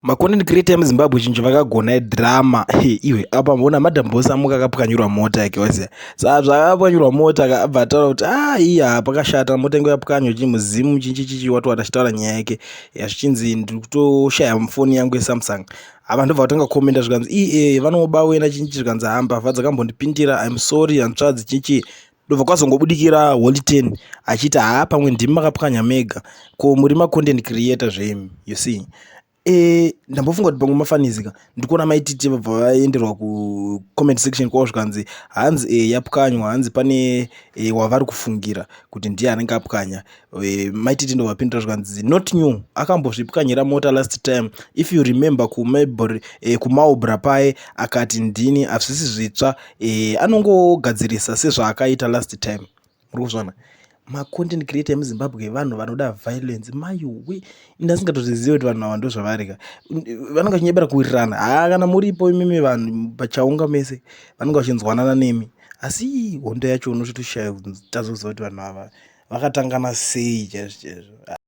Macontent creator emuZimbabwe chinhu chavakagona idrama. Hey, iwe apa mbona Madam Boss amuka akapwanyirwa mota yake, waziya. Saka zvaakapwanyirwa mota abva ataura kuti ah, iya pakashata, mota yangu yapwanywa chi muzimu chinchi chichi wati wati achitaura nyaya yake zvichinzi ndiri kutoshaya foni yangu yeSamsung. Ava ndobva vatanga kukomenda zvikanzi ii vanoba wena chinchi, zvikanzi haa mbavha dzakambondipindira, I'm sorry hanzvadzi chichi. Ndobva kwazongobudikira Holy Ten achiti haa pamwe ndimi makapwanya mega, ko muri macontent creator zvemi, you see. Ndambofunga kuti pamwe mafanizika ndikuona maititi vabva vaenderwa kucomment section kwavo, zvikanzi hanzi yapwanywa, hanzi pane wavari kufungira kuti ndiye anenge apwanya. Maititi ndovapindura zvikanzi not new, akambozvipwanyira mota last time, if you remember, kuMaubra paye akati ndini, hazvisi zvitsva, anongogadzirisa sezvaakaita last time. Muri kuzviona, macontent creator emuZimbabwe vanhu vanoda violence, maiwe. Indasingatozvizivi kuti vanhu ava ndo zvavari ka, vanenge vachinyebera kuwirirana. Haa, kana muripo imimi vanhu pachaunga mese vanenge vachinzwanana nemi, asi hondo yacho unototoshaya tazoziva kuti vanhu ava vakatangana sei chaizvo chaizvo.